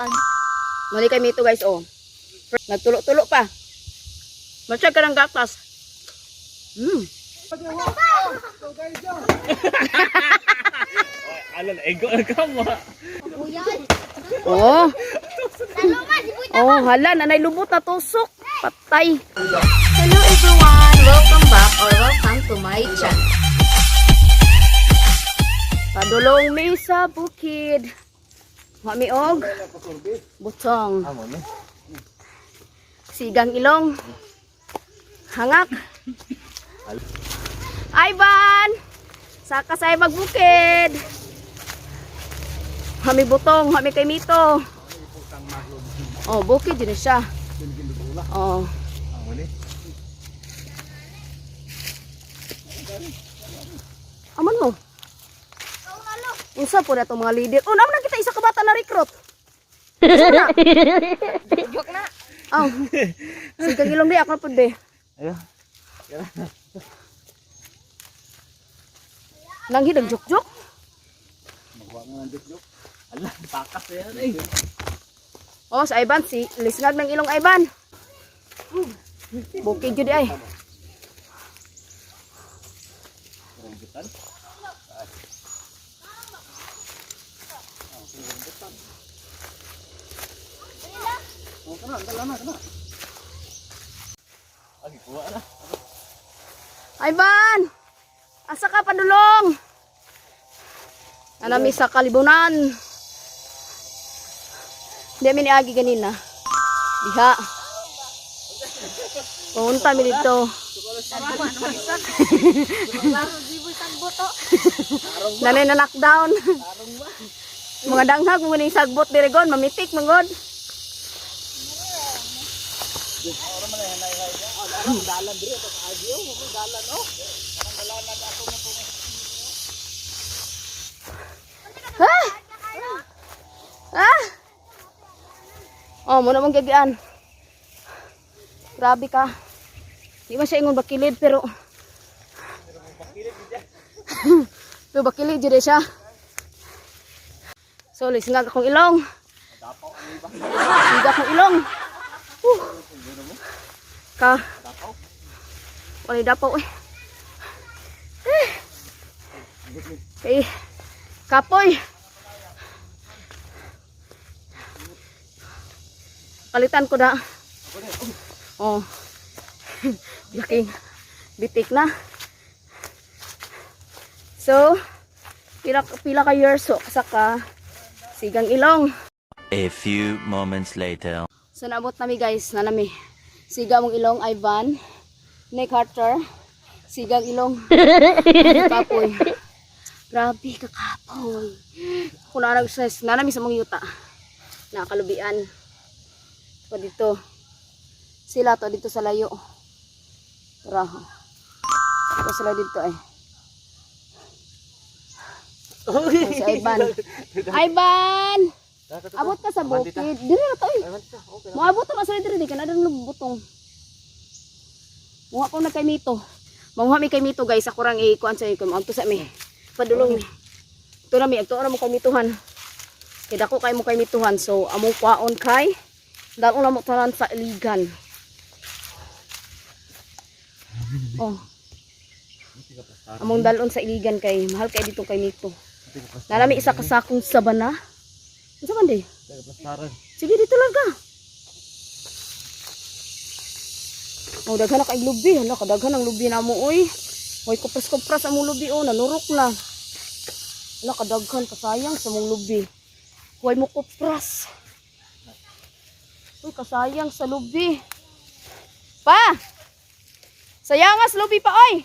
Mali kay Mito, guys, oh. Nagtulo-tulo pa. Matsyag ka ng gatas. Alam, ego ka mo. Oh. Oh, hala, nanay lubot na tusok. Patay. Hello everyone! Welcome back or welcome to my channel. Padulong mi sa bukid. Mami og butong. Amo ni. Sigang ilong. Hangak. Ivan! Saka sa magbukid. Hami butong, hami kay Mito. Oh, bukid din siya. Oh. Amo ni. Aman mo. Unsa po na itong mga leader? Oh, naman na kita isa ka bata na recruit. Unsa na? Joke na! Oh. Sigang ilong di ako na pud be. Ayo. Nanghidag jok-jok. Ala, takas yan eh. Oh, sa Ivan si lisngag ng ilong Ivan. Bukid jud ay. Rambutan. Ay, kuha na. Ivan! Asa ka padulong? Anami sa kalibunan. Di mi niagi ganina. Diha. Punta mi dito. Nanay na lockdown. Mga danghag mo ning sagbot diregon, mamitik mangod. Ah! Ah! Oh, muna mong gagian. Grabe ka. Di man siya ingon bakilid pero pero bakilid jud siya. So, lisngag akong ilong. Lisngag akong ilong. Whew. Ka. Walay dapaw eh. Eh. Kay kapoy. Palitan ko na. Oh. Laking bitik na. So, pila pila ka years so saka sigang ilong. A few moments later. So naabot nami guys, na nami. Siga mong ilong Ivan, Nick Carter, sigang ilong. Kapoy. Grabe kakapoy. Kung nanag nanami sa mong yuta. Nakalubian. To dito. Sila to dito sa layo. Tara. Ito sila dito eh. Si Ivan. Ivan! Abot ka sa bukid. Diri na to eh. Moabot ra sa diri di ka na dang butong. Muha ko na kay Mito. Manguha mi kay Mito guys, ako rang ikuan sa iko, maadto sa mi. Padulong mi. Ito na mi, agtuo na mo kay Mituhan. Kay dako kay mo kay Mituhan, so among kwaon kay dalon na mo tanan sa iligan. Oh. Among dalon sa iligan kay mahal kay dito kay Mito. Nalami isa ka sakong sabana. Unsa man di? Sige dito lang ka. Oh, daghan na kay lubi. Hala, kadaghan ang lubi na mo oy. Hoy, kupras-kupras among lubi oh, nanurok na. Hala, kadaghan kasayang sa mong lubi. Hoy mo kupras. Uy, kasayang sa lubi. Pa! Sayangas lubi pa oy.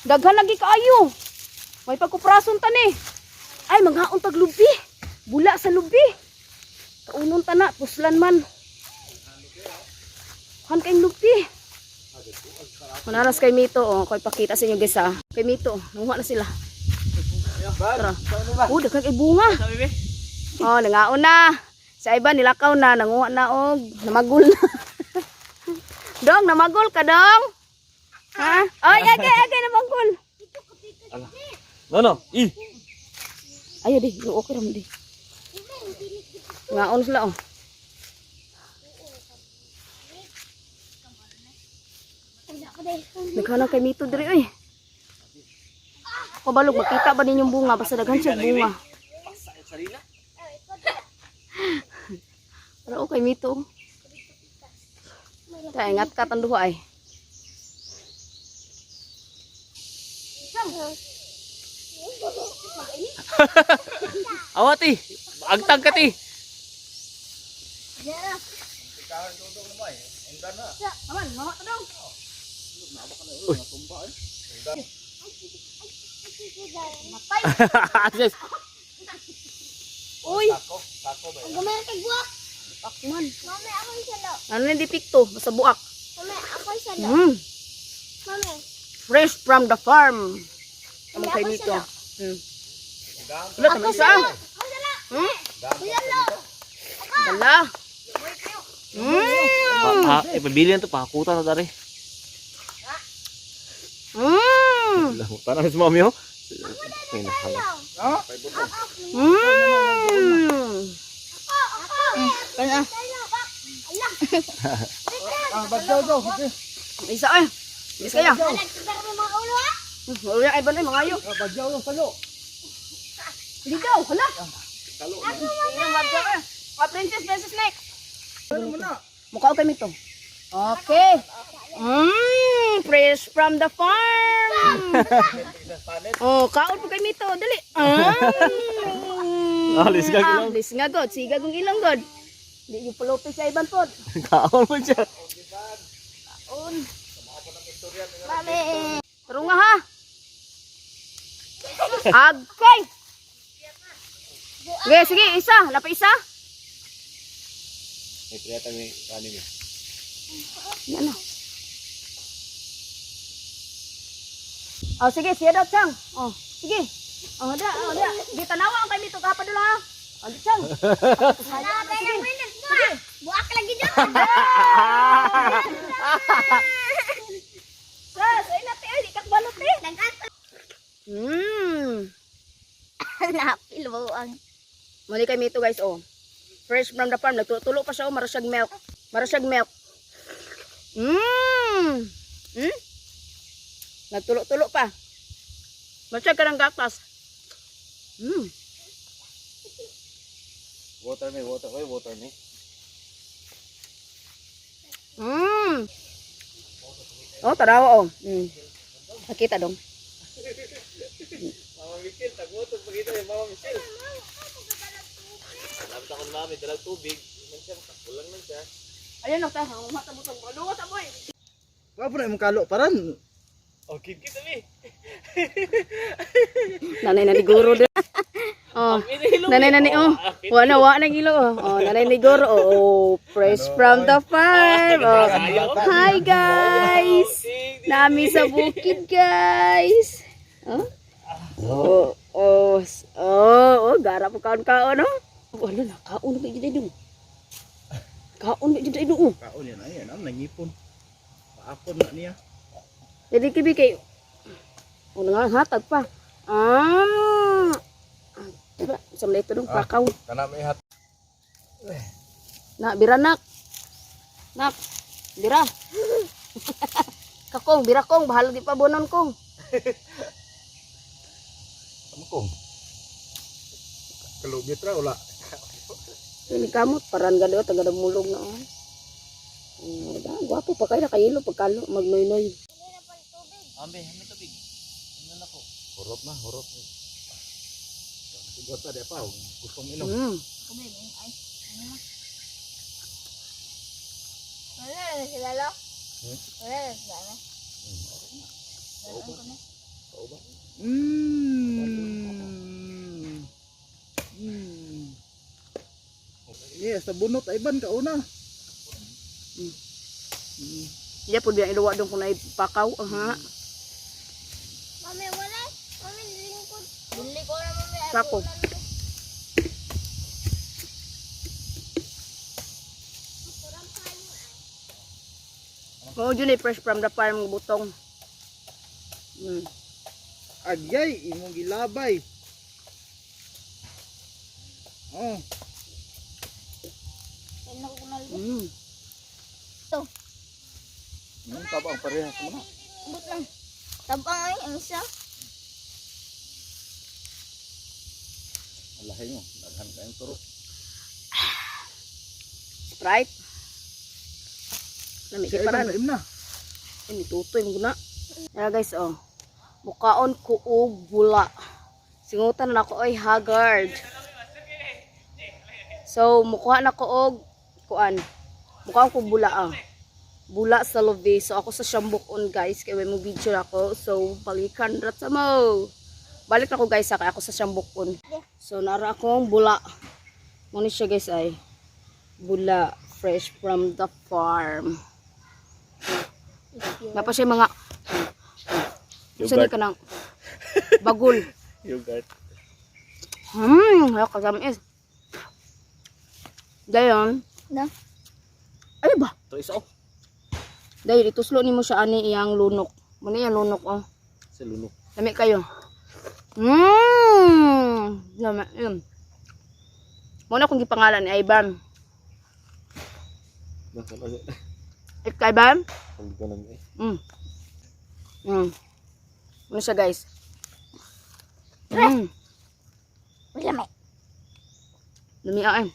Daghan lagi kaayo. May pagkuprason ta ni. Ay, maghaon tag lubi. Bula sa lubi. Kaunon ta na, puslan man. Han kay lubi. Manaras kay Mito, oh. Ko'y pakita sa inyo guys, ah. Kay Mito, oh. Nanguha na sila. Tara. Oh, daghan kay bunga. Oh, nangaon na. Sa iba, nilakaw na. Nanguha na, og. Namagul na. Dong, namagul ka, dong? Ha? Ay, agay, agay, namagul. No, no. I. Ayo di, okay ra man di. Ngaon sila oh. Naghanap kay mito diri oy. Kabalog makita ba ninyong bunga basta daghan siya bunga. Pasa yung sarina. Pero okay mito. Ta ingat ka tanduha ay. Awa ti. Agtag ka ti. Aman, mama ta daw. Yes. Uy, Ang gamay kay buwak. Pakman. Mami, ako yung salo. Ano yung dipikto? Basta buak. Mami, ako yung salo. Mami, Fresh from the farm. Amo kay mito. Wala ako tama isa. salo. Ako salo. Salo. Dala. Pa, ipabili na to, pakakuta na tari. Tanang si mami oh. Ay, nakala. Kaya Ala. Bagdaw daw. isa ay. Is kaya. Nagtagtar mo mga ulo ha? Wala ay ba na mga ayo. Bagdaw daw salo. Ligaw, hala. Ako mama. Ah, princess, princess neck. Ano mo na? Mukha kami to. Okay. Fresh from the farm. Oh, kaon po kami to. Dali. Ah, lisgag ilong. Ah, lisgag god. Sigag ang ilong god. Di yung pulupit sa iban pod. Kaon mo siya. Kaon. Mami. Taro nga ha. Agkay. Sige, sige, isa. Wala pa isa. May priyata may kanin eh. Yan na. Oh, sige, siya daw, Chang. Oh, sige. Oh, da, oh, da. Di tanawa ang kami ito kapad ha. Oh, di, Chang. Wala pa ng winner. Buwak. Buwak lagi dyan. Sas, ay nate, ay, di kakbalot eh. Nagkata. Napil buwang. Mali kami ito guys, oh. Fresh from the farm. Nagtulo pa siya, oh. Marasyag milk. Marasyag milk. Nagtulo-tulo pa. Marasyag ka ng gatas. Water me, water. Oy, water me. Oh, tarawa, oh. Nakita dong. Mama Michelle, tagwotog pagita ni Mama Michelle. Lapit ako ni Mami, dalag tubig. Man siya, kulang man siya. Ayun, oh, tayo. Matabutong. Luwas, aboy. Wa pa na imong kalo paran. Oh, kid kami. Nanay na ni Guro din. Oh. Nanay na ni oh. Wa na wa nang ilo oh. Oh, nanay ni Guro oh, oh. Fresh from the farm. Oh. Hi guys. Nami sa bukid guys. Oh. Oh, oh, oh, oh, gara po kaon kaon oh. Wala na kaon kay jud dong. Kaon kay jud dong. Oh. Kaon yan ay yan nangipon. Paapon na niya. Jadi kibi kay Una nga hatag pa. Ah. Diba, sa ito dong pakaw. Kana may hat. Na, bira nak. Nak, bira. Kakong, bira kong, bahala di pa bonon kong. Amo kong. Kalugit ra wala. Ini kamot, paran gado, taga mulog na. Oh. Oh, da, gwapo pa kayo, nakahilo pagkalo, magnoy-noy. Ambe, ambe tubig. Ano na ko? Hurot na, hurot. Siguro ta di pa gustong inom. Wala na sila lo. Wala na sila lo. Yes, sa bunot ay ban kauna. Iya po bilang iluwa doon kung naipakaw. Aha. Mami, wala. Mami, lingkod. Dili ko na mami. Sako. Oo, yun eh, fresh from the farm, butong. Agyay imong gilabay. Oh. Ito. Anong tabang parehas mo na? Abot lang. Tabang ay ang isa. Alahin mo. Daghan kayong turo. Sprite. Lami Si kay Ivan, paran. laim na. Ay, mitutoy mo na. Tara guys, oh. Mukaon ko og bula. Singutan na ako oy haggard. So, mukuha na ko og kuan. Mukaon ko bula ah. Bula sa lubi. So, ako sa siyambukon guys. Kaya may mo video na ako. So, balikan rat sa mo. Balik na ko guys sa kay ako sa siyambukon. So, nara akong bula. Muna siya guys ay bula fresh from the farm. Napa siya mga Saan Yogurt. ka ng bagul. Yogurt. Kaya kagamis. Dayon. Na. Ay ba? Ito isa oh. Dayon ituslo nimo siya ani iyang lunok. Muna iyang lunok oh. Sa lunok. Lami kayo. Lami yun. Muna akong gipangalan ni Ivan. Nasa na. Ikaw Ivan? Hindi ko nang eh. Muna siya guys. Wala may. Lami ay.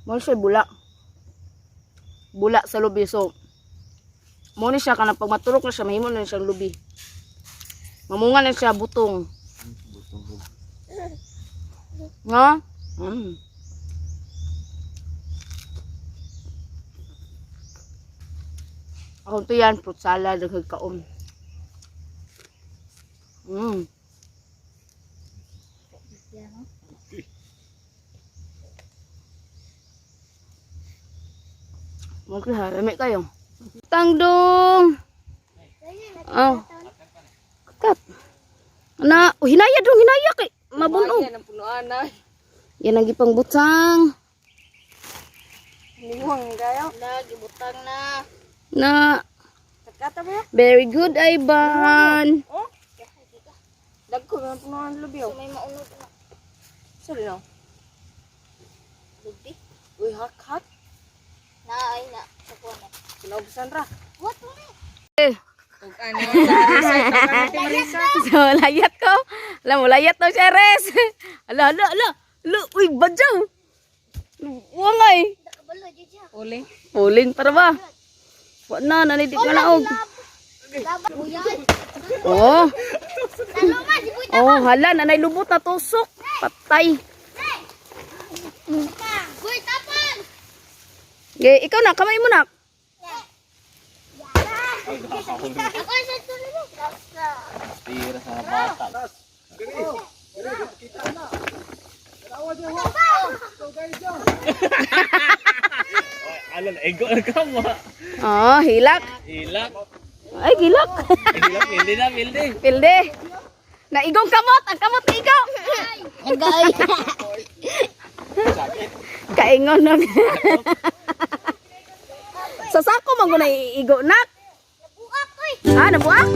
Mo siya bula. Bula sa lubi. So, mo ni siya kanang pag maturok na siya, mahimo na siyang lubi. Mamunga na siya butong. Butong. No? Ako to yan, fruit salad, nagkaon. Okay, harami kayo. Tangdong! Oh. Kat. Na, oh, hinaya dong, hinaya kay mabunog. Yan ang punuan na. Yan ang gipang butang. Niwang kayo. Na, gibutang na. Na, Sakata ba yun? very good, Ivan. Oh. Dagko na punuan lubi oh. May maunod na. Sorry no. Lubi? Uy, hak hak. Na ay na sa kuwan na. Kinaubusan ra. What mo? So, layat ko. Alam mo, layat daw si Ares. Ala, ala, ala. Ala, uy, badyaw. Wangay. Nakabalo jud. Uling. Uling para ba? Wa na, nanidi ka na og. Uyan. Oh, Taloma si Buy. oh, hala, nanay lubot na tusok. Patay. Buy tapon. Ge, ikaw na, kamay mo na. Ako sa tulog. Tira sa bata. Ala na ego na ka mo. Oh, hilak. Ilak. Ay, gilak. Ilak pildi na pildi. Pilde. Naigong kamot, ang kamot na igaw. Agay. Kaingon na. Sa sako man ko na iigo nak. Buak oy. Ah, nabuak?